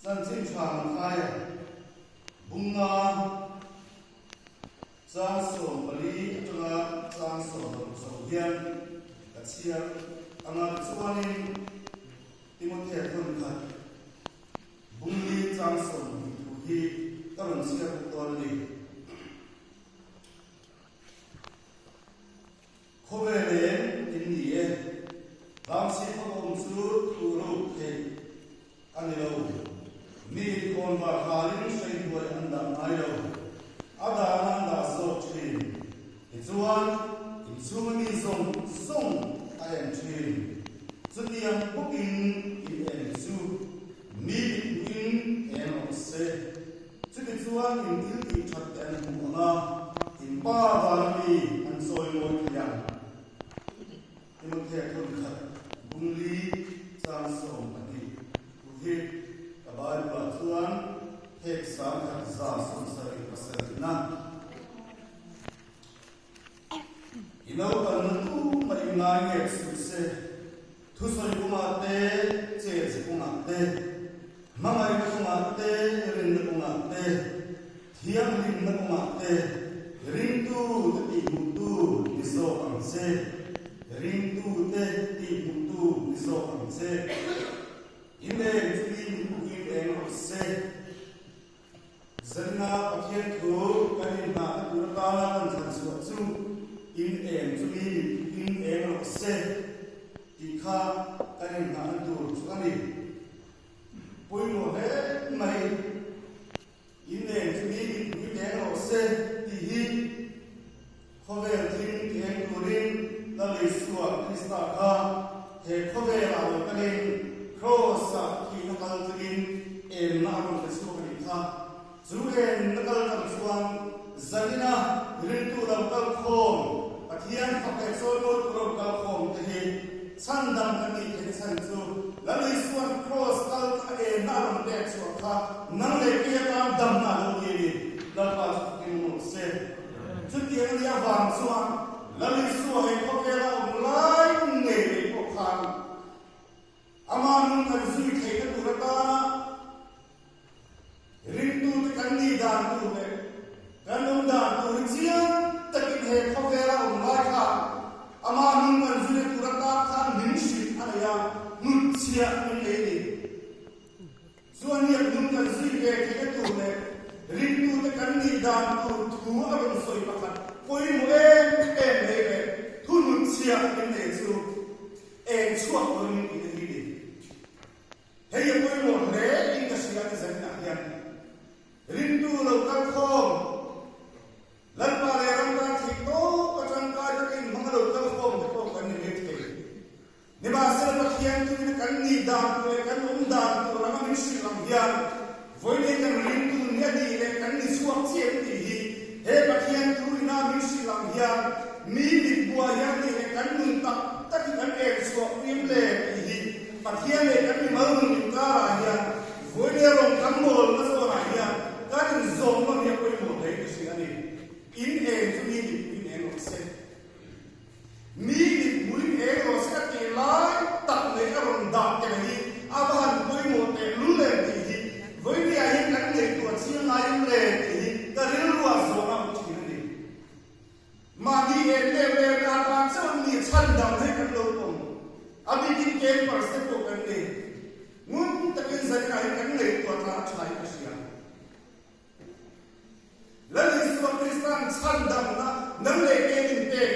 Chanchin tha Mathaia bunga chang 14 atanga chang 16 chho hian ka chhiar anga tichuanin Timothea thawn khat bungli chang 20 thu hi ka rawn chhiar bawk dawn a ni. Khawvel eng in ni e, Tlangchhip a awm chu thu ruk theih a ni lo. Mi khawnvar halin hreihnuai an dah ngai lo, a dahna an dah zawk thin. Tichuan, inchhunga mi zawng zawng a en thin. Chutiang bawkin in en chu mi mithmuhin eng rawh se. Chutichuan in thil tih that te an hmu ang a, in pa vana mi an sawi mawi thei ang. Timothea thawn khat bungli chang 12 thu hi ka Bible-ah chuan phek 1177 na. I naupanna tumah i ngai ngek suh se, thusawi kawngah te, chetze kawngah te, hmangaihna kawngah te, rinna kawngah te, thianghlimna kawngah te, ringtu te tihhmuhtu ni zawk ang che, ringtu te tihhmuhtu ni zawk ang che. In eng chu mi mipui eng rawh se. Zanna Pathian thu kan inhnahna tur atana kan thlan chhuah chu in eng chu mi in eng rawh se tih kha kan inhnahna tur chu a ni. Pawimawh hle mai, in eng chu mi in eng rawh se tih hi khawvel thim ti eng turin Lal Isua Krista kha he khawvelah lo kalin Kraws-ah thihna kal tlingin enna a rawn pe chhuak a nih kha. Chu enna kal tlang chuan zanina ringtu lo kal khawm, Pathian fak leh chawimawitu lo kal khawm te hi chhandam kan nih theih chhan chu Lal Isua'n Kraws kal tlang a enna a rawn pek chhuah kha nang leh kei atan damna a lo ni a ni. Lalpa chu fakin awm rawh se. Chutiang a nih avang chuan Lal Isua he khawvela awm lai ngei mai pawh khan amah nung kan zui theihna tur atana ringtute kan nih dan tur leh kan awm dan tur hi chiang takin he khawvela awm lai khan amah nung kan zuina tur atan khan min hrilh a nei a, hnutchhiah min nei a ni. Chuan hian nung kan zui ve theihna tur leh ringtute kan nih dan tur thu a rawn sawi pakhat pawimawh em em mai leh thu hnutchhiah min nei chu eng chhuak turin min tih te hi ni. Hei a pawimawh hle in ka hria ni zaninah hian ringtu lo kal khawm Lalpa leh ram tan theih tawp atangkai takin hmang a lo kal khawm te pawh kan ni mai thei. Nimahsela Pathian tuina kan nih dan tur leh kan awm dan tur anga min hrilh ang hian vawiin kan ringtu ni a nih leh kan ni chhuak chiah em tih hi he Pathian tuina min hrilh ang hian mi mitbuai hian nih leh kan nun tak tak hi kan eng chhuah pui em le tih hi Pathian leh kan mimal nun inkarah hian vawiin rawng kan mawlna zawnah hian kan inzawmna hi a pawimawh hle ka hria a ni. In eng chu mi mitbuin eng rawh se. Mi mipui eng rawh se a tih lai tak leh a rawn dah tel hi a va han pawimawh teh lul em tih hi vawinia hi kan ngaihtuah chiang ngai em le tih hi ka rilruah zawhna awm thin a ni. Mahni en leh lehna atan chuan mi chhandam hi kan lo pawm a bikin campers te pawh kan ni. Ngun takin zaninah hian kan ngaihtuah tlan a tha in ka hria. Lal Isua Krista'n chhandamna nang leh kei min pek.